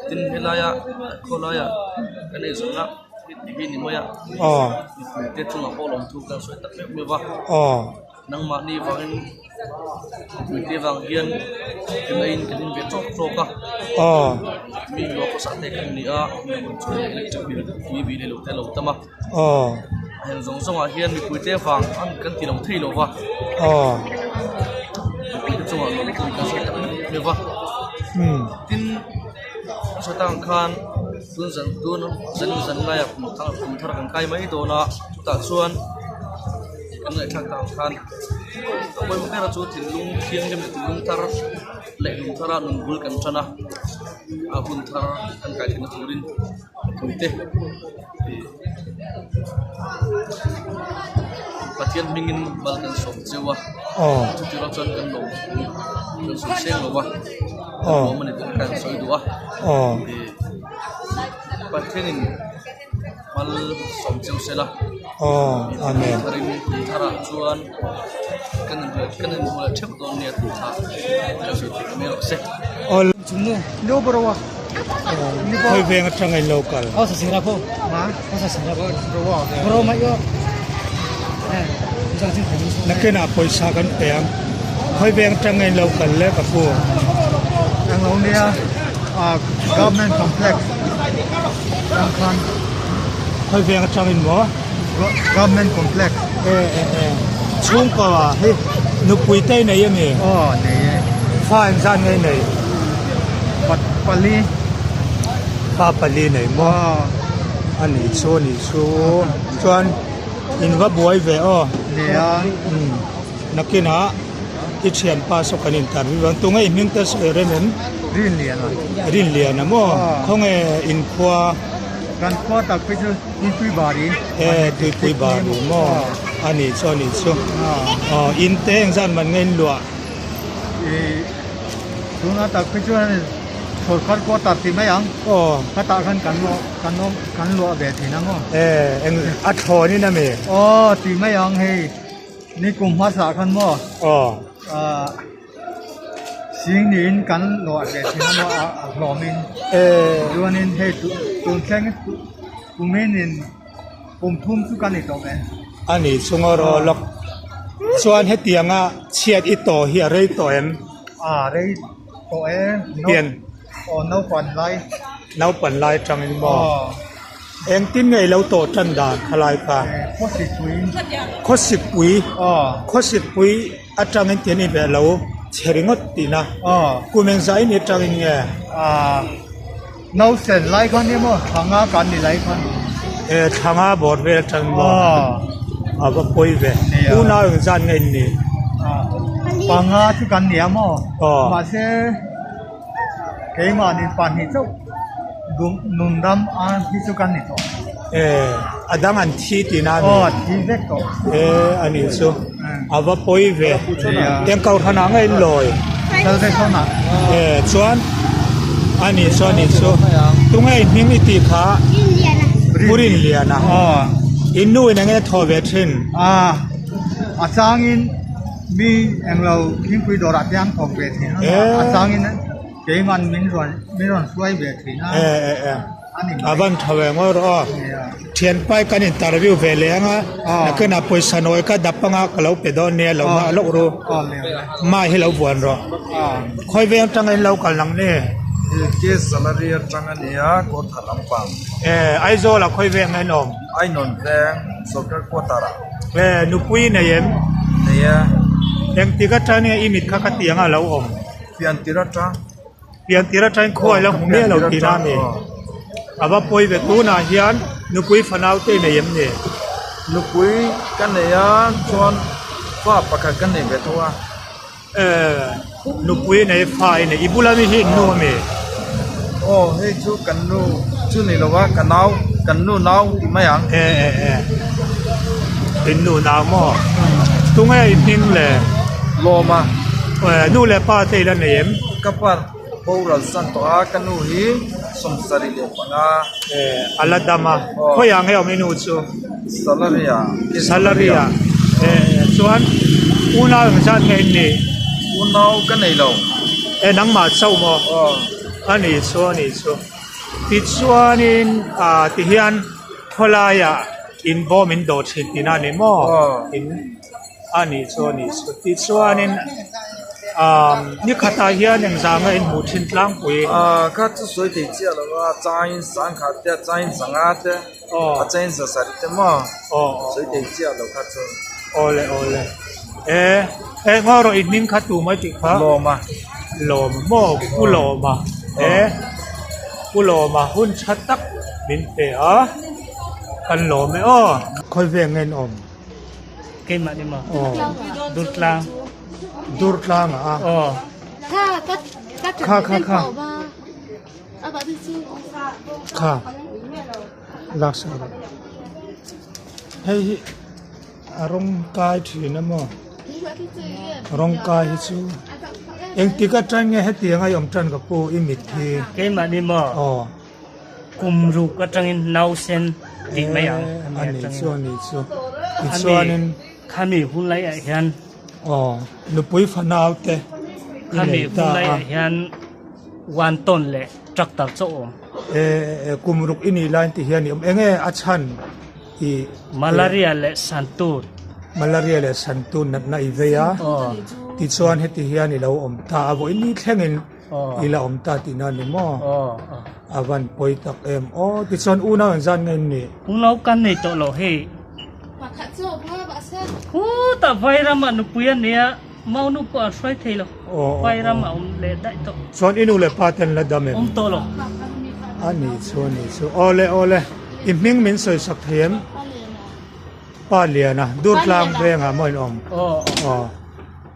Tin helaia khawlaia kan ei zawhna hi hi ni mai a mipui te chungah pawh lawmthu kan sawi tak meuh meuh va nangmahni vangin mipui te vang hian kan eiin kan in ve tawk tawk a mi lua khawsa te kan ni a electric bill tui bill ilo te a lo tam a heng zawng zawngah hian mipui te vang an kan ti lo thei lo va mipui te chungah lawmthu kan sawi tak meuh meuh va tin a sawi tak ang khan tun zan tun zan zan laiah kum thar kum thar kan kai mai dawn a chutah chuan kan ngaihthlak tak ang khan a pawimawh ber chu thinlung thianghlim leh thinlung thar leh nun thara nun bul kan tan a a hun thar kan kai theihna turin mipui te ih Pathian hmingin mal kan sawm cheu a chuti rual chuan kan lo kan sawi seng lo va kan lawm a ni tih kha kan sawi duh a ih Pathianin mal sawm cheu se la Amen tharin kum tharah chuan kan inhmuh kan inhmuh leh theuh dawn nia tih kha kan sawi theih mai rawh se. Khawi veng atanga in lo kal. Nakinah pawisa kan pe ang. Khawi veng atanga in lo kal le ka pu. Government complex khan khawi veng atangin maw Government complex e e e chhungkaw hei nupui te i nei ami aw nei e fa engzat nge i nei pa pali fa pali nei maw a nih chu a nih chu chuan in va buai ve aw nia umm nakinah i thianpa saw kan interview ang tunge i hming te sawi rem em Rinliana Rinliana maw khawnge inkhua kan khua tak phei chu Tuipui bari e tuipui bari maw a nih chu a nih chu aw in te engzat man nge in luah ih tuna tak phei chuan sawrkar quarter tih mai ang aw khatah khan kan luah kan awm kan luah ve thin ang aw e eng a thlawn in ami aw tih mai ang hei ni kum hmasa khan maw aw ah Sing niin kan luah ve thin a maw a hlawmin chuanin hei tun thleng kumin in kum thum chu ka ni tawh ve. A ni chunga rawh lawk chuan hetianga chhiat i tawh hi a rei tawh em? A rei tawh e. Pian. Aw naupan lai. Naupan lai atangin maw? Engtin nge i lo tawh tan dan khalai kha? Khawsikpui. Khawsikpui. Aw. Khawsikpui atangin tian i ve lo. chhe ringawt tihna kum engzah in atangin nge? Nausen lai khan nia maw thla nga kan ni lai khan. E thla nga bawr vel atang maw a va pawi ve unau engzat nge in nih? Panga chu kan ni a maw mahse keimahni pahnih chauh nun ram a hi chu kan ni tawh. E a dang an thi tihna a ni. Aw an thi vek tawh. E a nih chu a va pawi ve eng kohhran ah nge in lawi? E chuan a nih chu a nih chu tunge i hming i tih kha Pu Rinliana in nu in enge thaw ve thin? A changin mi englo thingpui dawrah te an thawk ve thin a, a changin keiman min rawn min rawn hruai ve thin a. A van tha ve ngawi rawh aw. Thianpai kan interview ve leh ang a, nakinah pawisa nawi ka dap anga ka lo pe dawn nia lo nghah lawk ru. Ma hi lo buan rawh. Khawi veng atanga in lo kal nang ni? Ke salary atang a nia kawrtha lampang. E Aizawl ah khawi veng in awm? Ainawn veng sorkar quarter ah. E nupui nei em? Nei e. Engtik atang nge i mit kha ka ti anga lo awm? Piantir atang. Pian tir atangin khuai la hmu miah lo tihna a ni. A va pawi ve tunah hian nupui fanau te nei em ni? Nupui ka nei a chuan fa pakhat ka nei ve tho a. Eh nupui nei fa i nei i bula mi hi nu a mi? Aw hei chu kan nu chu ni lo a ka nau kan nu nau ti mai ang. Eh eh eh in nu nau maw? Tunge i hming le? Lawma. Eh nu leh pa te i la nei em? Ka pa boral san tawh a, ka nu hi 75. Eh, a la dam a. Khawiah nge awm i nu chu? Salary ah. Salary ah. Eh, chuan unau engzat nge in nih? Unau ka nei lo. Eh, nangmah chauh maw? Aw. A nih chu, a nih chu. Tichuanin, ah, tihian khawlaiah inbawm in dawh thin tihna a ni maw? Aw. In. A nih chu a nih chu tichuanin aaa ni khatah hian engzah nge in hmuh thin tlangpui. Aaa kha chu sawi thei chiah lo a changin sangkhat te a changin sangha te a changin sasarih te maw sawi thei chiah lo kha chu. Awle awle e eh ngaw rawh i hming kha tu mai tih kha. Lawma. Lawma maw Pu Lawma e Pu Lawma hun tha tak min pe a kan lawm e aw. Khawi veng nge in awm? Keimah ni maw? Durtlang. Durtlang a. Aw. Kha ka ka Kha kha kha. Kha. Lak sak rawh. Hei hi a rawng kai thin a maw? Rawng kai hi chu engtik atang nge hetiang a i awm tan ka pu i mit hi? Keimah ni maw? Aw. Kum ruk atangin nausen tih mai ang a ni chu a ni chu tichuanin khami hun laiah hian aw nupui fanau te i nei ta a a hian one ton leh tractor chaw awm e kum ruk i nih lai tih hian i awm enge a chhan i malaria leh santur malaria leh santur natna i vei a tichuan heti hian i lo awm ta a vawiin ni thlengin I la awm ta tihna a ni maw? A van pawi tak em aw. Tichuan unau engzat nge in nih? Unau kan nei tawh lo hei. Khutah Vairam ah nupui a nia, Maunu pawh an hruai thei lo. Vairam a awm leh daih tawh. Chuan i nu leh pa te an la dam em? Awm tawh lo. A nih chu a nih chu. Awle awle, i hming min sawi sak thei em? Pa Liana, Durtlang vengah maw in awm? Aw.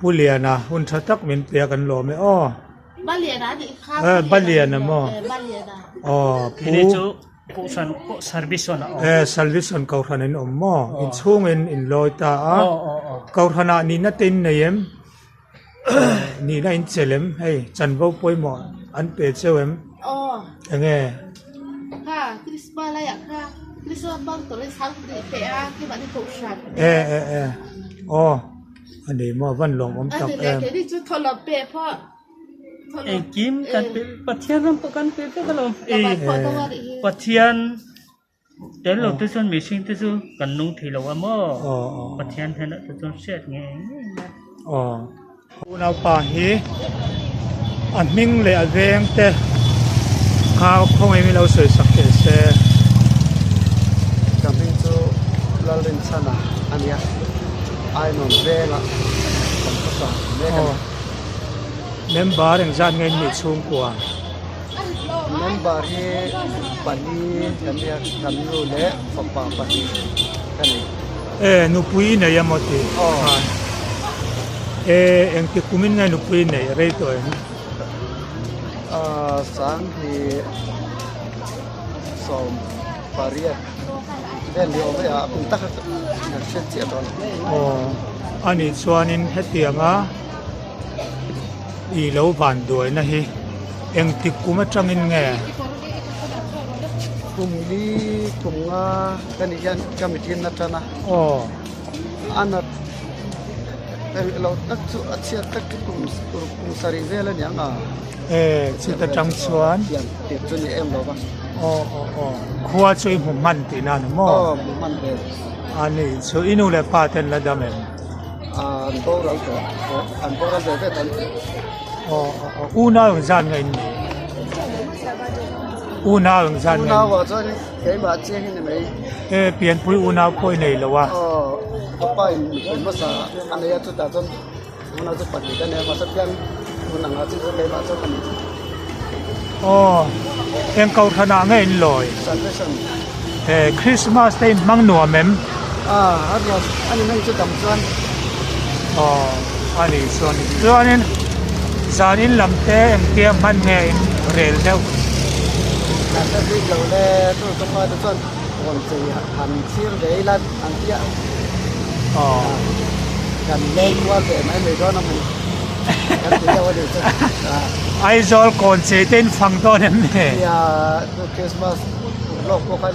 Pu Liana hun tha tak min pe a kan lawm e aw. Ba Liana a nih kha. Eh Ba Liana maw? Ba Liana. Aw Pu. Kini chu Kohhran pawh Service-on a awm. Eh Service-on Kohhran in awm maw? In chhungin in lawi ta a. Kohhran ah nihna te in nei em? Nihna in chelh em? Hei chanvo pawimawh an pe cheu em? Aw. Enge? Kha Christmas laiah kha Christmas bang turin sang tih pe a keimahni Kohhran. Eh eh eh aw. A ni maw van lawm awm tak em. Engkim kan pe Pathian ram pawh kan pe vek alawm Pathian tel lo te chuan mihring te chu kan nung thei lo a maw Pathian hnenah te chuan hriat ngei ngei mai. Aw unaupa hi a hming leh a veng te kha khawngaih min lo sawi sak teh se. Ka hming chu Lalrinchhana a nia, Ainawn venga kan khawsa mek a ni. Member engzat nge in nih chhungkua? Member hi pali kan nia, kan nu leh fapa pahnih ka nei. E nupui i nei emaw tih khan e engti kumin nge nupui i neih rei tawh em? Sang hi sawm pariat vel ni awm e a kum tak a kan hriat chiah dawn. Aw anih chuanin hetianga i lo van duaina hi engtik kum atangin nge? Kum li kum nga ka nih hian ka mithin atan a. Aw. A nat lo tak chu a chhiat tak chu kum kum sarih vel a niang a. E chut atang chuan. Pian tirh chu ni em lo va. Aw aw aw khua chu i hmu hman tih na ni maw? Aw hmu hman ve. A ni chu i nu leh pa ten la dam em? An boral tawh an boral ve ve tan. Aw aw aw unau engzat nge in nih? Unau engzat nge? Unau ah chuan keimah chiang hi ni mai. E pianpui unau pawh i nei lo a. Aw ka pa in nupui hmasa a nei a chutah chuan unau chu pahnih ka nei a mahse pian hun ang ah chian chuan keimah chuan ka ni. Aw eng kohhran ah nge in lawi? Salvation. E Christmas te in hmang nuam em? A a nuam a ni mai chu dam chuan. Aw a nih chuan chuanin zan in lam te engtia hman nge in rel deuh? Kan hre bik lo le chu ka pa te chuan rawn chei han thlir ve ila an tia Aw kan leng kual ve mai mai dawn a mawni kan ti deuh a nih chu. Aizawl kawn chei te in fang dawn em ni? Nia chu Christmas lawk pawh khan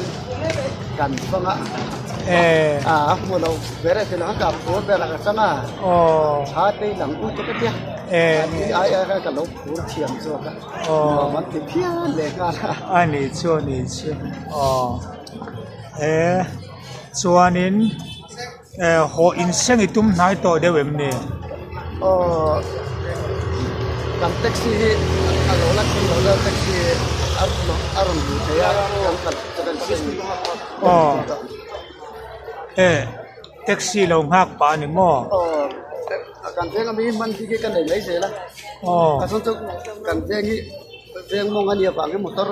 kan fang a. Eh. A hmu lo ber e tilo ka phur ber a ka chang a. Aw. Tha te lang u te ka tia. Eh. Ani ai ai khan ka lo phur thiam zawk a. Aw. Nuam an ti phian leh nghal a. Ani chu ani chu. Aw. Eh. Chuanin eh haw inseng i tum hnai tawh deuh em ni? Aw kan taxi hi a lo la thleng lo deuh taxi a a rawn luh thei a kan kal chu kan seng Aw eh taxi lo nghak pah a ni maw? Aw kan veng ami hman bik hi ka nei mai zel a Aw a chuan chu kan veng hi veng mawng a nih avangin motor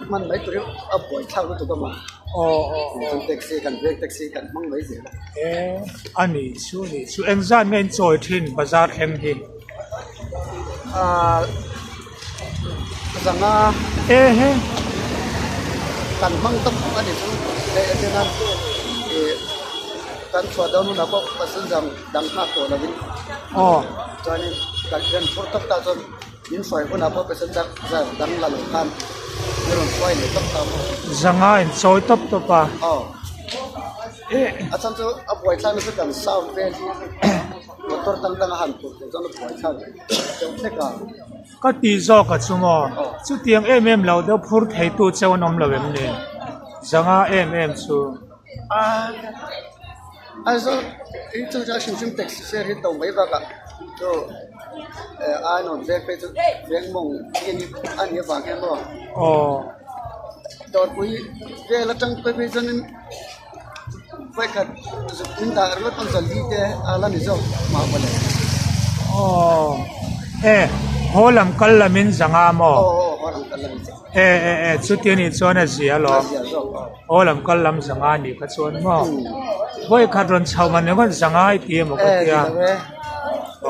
hman mai tur hi a buaithlak lutuk a mah. Aw aw Chuan taxi kan veng taxi kan hmang mai zel a. Eh a ni chu ni chu engzat nge in chawi thin bazar thleng hi? Ah zanga Eh he kan hmang tawp a ni chu hei a chen a ih kan chhuah dawn hunah pawh passenger dang nghak tawh lovin aw chuanin kan rian phur tawp ta chuan Min hruai hunah pawh passenger dang la lo khan min rawn hruai leh tawp ta maw? Zanga in chawi tawp tawp a. Aw. A chhan chu a buaithlak na chu kan sound vel hi motor dang dang a han tur tur chuan a buaithlak deuh hlek a. Ka tih zawk a chu maw? Chutiang em em lo deuh phur theitu cheu an awm lo em ni? Zanga em em chu. A Aizawl hi chu chu a hrim hrim taxi fare hi to mai bakah chu eh ainawn veng phei chu veng mawng hi a nih avang hian maw aw dawrpui vel atang phei phei chuanin vawikhat zuk min dah ringawt pawn zawlhi te a la ni zawk mah mawle aw e haw lam kal lamin zanga maw aw aw haw lam kal lamin zanga. E e e chuti anih chuan a zia alawm aw lam kal lam zanga anih kha chuan maw vawi khat rawn chho man ringawt zanga i ti emaw ka tia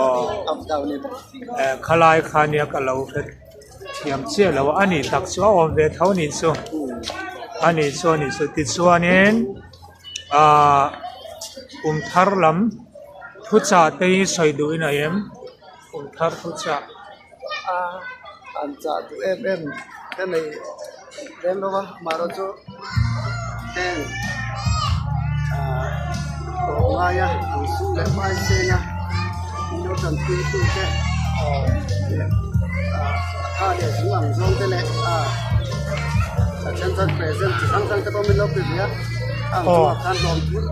aw e khalai kha nia ka lo hre thiam chiah lo a anih tak chu a awm ve tho anih chu anih chu anih chu tichuanin ah kum thar lam thuchah te hi sawi duh in a em kum thar thuchah. A an chah duh em em ka nei lem lo a amaherawh chu heng ah tawh ngaia an sum leh hmai cheng a min lo tanpui tu te leh ah a tha leh zung ang zawng te leh ah a then chuan present chi hrang hrang te pawh min lo pe ve a a ang chungah khan hlawm thul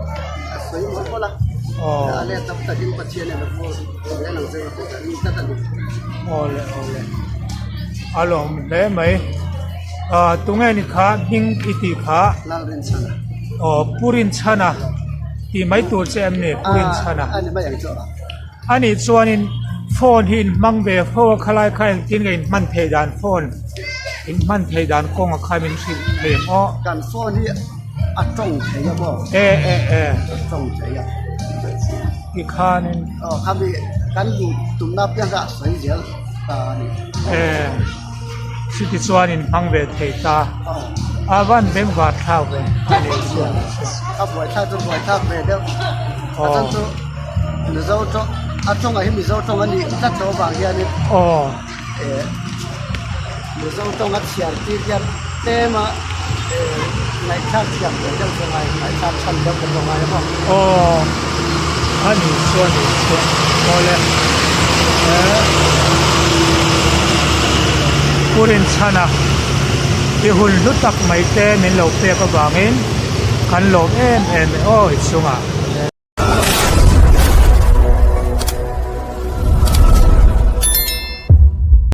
a sawi mawlh mawlh a a let tam takin Pathian in a vur zel ang che. Awle awle a lawm hle mai ah tunge ni kha hming i tih kha aw pu Rinchhana tih mai tur che em ni pu Rinchhana a nih chuanin Phone hi in hmang ve fo a khalai kha engtin nge in hman theih dan phone in hman theih dan kawng a kha min hrilh thei ang aw. Kan phone hi a tawng thei a maw? E e e. A tawng thei a. Tikhanin. Aw khami kan duh tumna piang kha a sawi zel ta a ni. E chuti chuan in hmang ve thei ta. A van bengvar thlak ve a ni chuan. A buai thlak chu buai thlak ve deuh. A chan chu Mizo tawng a tawngah hi Mizo tawng a nih tlat loh avang hianin aw eh Mizo tawng a chhiar tir hian tlem a eh ngaihthlak thiam ve deuh chu ngai ngaihthlak chhan deuh ka tawng ngai a maw. Aw a nih chu a nih chu awle eh Pu Rinchhana i hun hlu tak mai te min lo pek avangin kan lawm em em e aw i chungah.